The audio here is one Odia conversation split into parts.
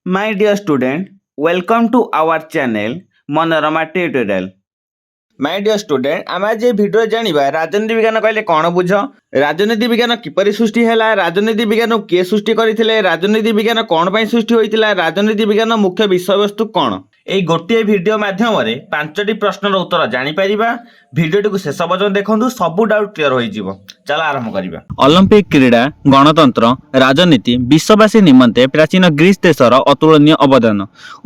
My dear student, welcome to our channel Manorama Tutorial. My dear student, ଆମେ ଆଜି ଏହି ଭିଡ଼ିଓରେ ଜାଣିବା ରାଜନୀତି ବିଜ୍ଞାନ କହିଲେ କ'ଣ ବୁଝ, ରାଜନୀତି ବିଜ୍ଞାନ କିପରି ସୃଷ୍ଟି ହେଲା, ରାଜନୀତି ବିଜ୍ଞାନ କିଏ ସୃଷ୍ଟି କରିଥିଲେ, ରାଜନୀତି ବିଜ୍ଞାନ କ'ଣ ପାଇଁ ସୃଷ୍ଟି ହୋଇଥିଲା, ରାଜନୀତି ବିଜ୍ଞାନ ମୁଖ୍ୟ ବିଷୟବସ୍ତୁ କ'ଣ। ଏଇ ଗୋଟିଏ ଭିଡ଼ିଓ ମାଧ୍ୟମରେ ପାଞ୍ଚଟି ପ୍ରଶ୍ନର ଉତ୍ତର ଜାଣିପାରିବା। ଭିଡ଼ିଓଟିକୁ ଶେଷ ପର୍ଯ୍ୟନ୍ତ ଦେଖନ୍ତୁ, ସବୁ ଡାଉଟ୍ କ୍ଲିୟର ହୋଇଯିବ। ଚାଲ ଆରମ୍ଭ କରିବା। ଅଲମ୍ପିକ କ୍ରୀଡ଼ା, ଗଣତନ୍ତ୍ର, ରାଜନୀତି ବିଶ୍ୱବାସୀ ନିମନ୍ତେ ପ୍ରାଚୀନ ଗ୍ରୀସ୍ ଦେଶର ଅତୁଳନୀୟ ଅବଦାନ।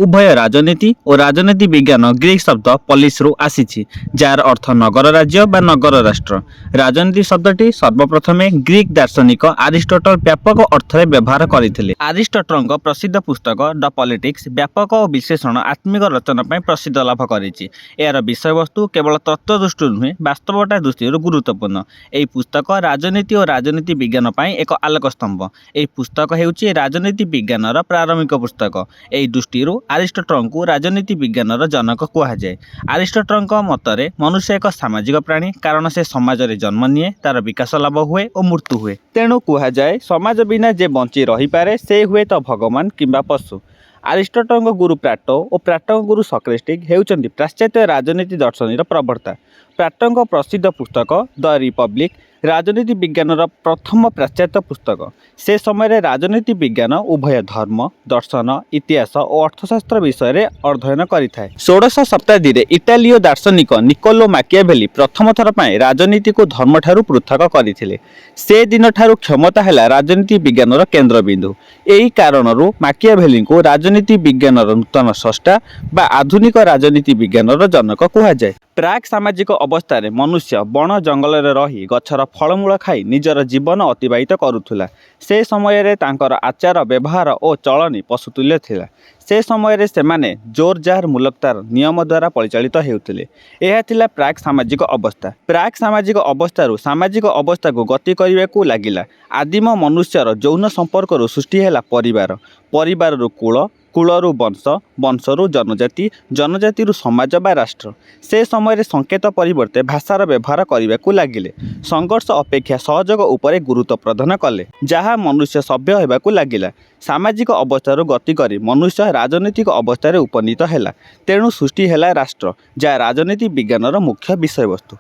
ଉଭୟ ରାଜନୀତି ଓ ରାଜନୀତି ବିଜ୍ଞାନ ଗ୍ରୀକ୍ ଶବ୍ଦ ପଲିସରୁ ଆସିଛି, ଯାହାର ଅର୍ଥ ନଗର ରାଜ୍ୟ ବା ନଗର ରାଷ୍ଟ୍ର। ରାଜନୀତି ଶବ୍ଦଟି ସର୍ବପ୍ରଥମେ ଗ୍ରୀକ୍ ଦାର୍ଶନିକ ଆରିଷ୍ଟୋଟଲ ବ୍ୟାପକ ଅର୍ଥରେ ବ୍ୟବହାର କରିଥିଲେ। ଆରିଷ୍ଟୋଟଲଙ୍କ ପ୍ରସିଦ୍ଧ ପୁସ୍ତକ ଦ ପଲିଟିକ୍ସ ବ୍ୟାପକ ଓ ବିଶ୍ଳେଷଣ ଆତ୍ମିକ ରଚନା ପାଇଁ ପ୍ରସିଦ୍ଧ ଲାଭ କରିଛି। ଏହାର ବିଷୟବସ୍ତୁ କେବଳ ତତ୍ତ୍ୱ ଦୃଷ୍ଟିରୁ ନୁହେଁ, ବାସ୍ତବତା ଦୃଷ୍ଟିରୁ ଗୁରୁତ୍ୱପୂର୍ଣ୍ଣ। ଏହି ପୁସ୍ତକ ରାଜନୀତି ଓ ରାଜନୀତି ବିଜ୍ଞାନ ପାଇଁ ଏକ ଆଲୋକସ୍ତମ୍ଭ। ଏହି ପୁସ୍ତକ ହେଉଛି ରାଜନୀତି ବିଜ୍ଞାନର ପ୍ରାରମ୍ଭିକ ପୁସ୍ତକ। ଏହି ଦୃଷ୍ଟିରୁ ଆରିଷ୍ଟୋଟଲଙ୍କୁ ରାଜନୀତି ବିଜ୍ଞାନର ଜନକ କୁହାଯାଏ। ଆରିଷ୍ଟୋଟଲଙ୍କ ମତରେ ମନୁଷ୍ୟ ଏକ ସାମାଜିକ ପ୍ରାଣୀ, କାରଣ ସେ ସମାଜରେ ଜନ୍ମ ନିଏ, ତାର ବିକାଶ ଲାଭ ହୁଏ ଓ ମୃତ୍ୟୁ ହୁଏ। ତେଣୁ କୁହାଯାଏ, ସମାଜ ବିନା ଯେ ବଞ୍ଚି ରହିପାରେ, ସେ ହୁଏତ ଭଗବାନ କିମ୍ବା ପଶୁ। ଆରିଷ୍ଟୋଟଲଙ୍କ ଗୁରୁ ପ୍ଲାଟୋ ଓ ପ୍ଲାଟୋଙ୍କ ଗୁରୁ ସକ୍ରେଟିସ୍ ହେଉଛନ୍ତି ପାଶ୍ଚାତ୍ୟ ରାଜନୀତି ଦର୍ଶନୀର ପ୍ରବର୍ତ୍ତା। ପ୍ଲାଟୋଙ୍କ ପ୍ରସିଦ୍ଧ ପୁସ୍ତକ ଦ ରିପବ୍ଲିକ୍ ରାଜନୀତି ବିଜ୍ଞାନର ପ୍ରଥମ ପାଶ୍ଚାତ୍ୟ ପୁସ୍ତକ। ସେ ସମୟରେ ରାଜନୀତି ବିଜ୍ଞାନ ଉଭୟ ଧର୍ମ, ଦର୍ଶନ, ଇତିହାସ ଓ ଅର୍ଥଶାସ୍ତ୍ର ବିଷୟରେ ଅଧ୍ୟୟନ କରିଥାଏ। ଷୋଡ଼ଶ ଶତାବ୍ଦୀରେ ଇଟାଲୀୟ ଦାର୍ଶନିକ ନିକୋଲୋ ମାକିଆଭେଲି ପ୍ରଥମ ଥର ପାଇଁ ରାଜନୀତିକୁ ଧର୍ମଠାରୁ ପୃଥକ କରିଥିଲେ। ସେ ଦିନଠାରୁ କ୍ଷମତା ହେଲା ରାଜନୀତି ବିଜ୍ଞାନର କେନ୍ଦ୍ରବିନ୍ଦୁ। ଏହି କାରଣରୁ ମାକିଆଭେଲିଙ୍କୁ ରାଜନୀତି ବିଜ୍ଞାନର ନୂତନ ସ୍ରଷ୍ଟା ବା ଆଧୁନିକ ରାଜନୀତି ବିଜ୍ଞାନର ଜନକ କୁହାଯାଏ। ପ୍ରାକ୍ ସାମାଜିକ ଅବସ୍ଥାରେ ମନୁଷ୍ୟ ବଣ ଜଙ୍ଗଲରେ ରହି ଗଛର ଫଳମୂଳ ଖାଇ ନିଜର ଜୀବନ ଅତିବାହିତ କରୁଥିଲା। ସେ ସମୟରେ ତାଙ୍କର ଆଚାର ବ୍ୟବହାର ଓ ଚଳଣି ପଶୁତୁଲ୍ୟ ଥିଲା। ସେ ସମୟରେ ସେମାନେ ଜୋର ଜାର ମୁଲକତାର ନିୟମ ଦ୍ୱାରା ପରିଚାଳିତ ହେଉଥିଲେ। ଏହା ଥିଲା ପ୍ରାକ୍ ସାମାଜିକ ଅବସ୍ଥା। ପ୍ରାକ୍ ସାମାଜିକ ଅବସ୍ଥାରୁ ସାମାଜିକ ଅବସ୍ଥାକୁ ଗତି କରିବାକୁ ଲାଗିଲା। ଆଦିମ ମନୁଷ୍ୟର ଯୌନ ସମ୍ପର୍କରୁ ସୃଷ୍ଟି ହେଲା ପରିବାର, ପରିବାରରୁ କୁଳ, କୁଳରୁ ବଂଶ, ବଂଶରୁ ଜନଜାତି, ଜନଜାତିରୁ ସମାଜ ବା ରାଷ୍ଟ୍ର। ସେ ସମୟରେ ସଂକେତ ପରିବର୍ତ୍ତେ ଭାଷାର ବ୍ୟବହାର କରିବାକୁ ଲାଗିଲେ। ସଂଘର୍ଷ ଅପେକ୍ଷା ସହଯୋଗ ଉପରେ ଗୁରୁତ୍ୱ ପ୍ରଦାନ କଲେ, ଯାହା ମନୁଷ୍ୟ ସଭ୍ୟ ହେବାକୁ ଲାଗିଲା। ସାମାଜିକ ଅବସ୍ଥାରୁ ଗତି କରି ମନୁଷ୍ୟ ରାଜନୈତିକ ଅବସ୍ଥାରେ ଉପନୀତ ହେଲା। ତେଣୁ ସୃଷ୍ଟି ହେଲା ରାଷ୍ଟ୍ର, ଯାହା ରାଜନୀତି ବିଜ୍ଞାନର ମୁଖ୍ୟ ବିଷୟବସ୍ତୁ।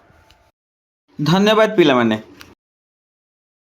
ଧନ୍ୟବାଦ ପିଲାମାନେ।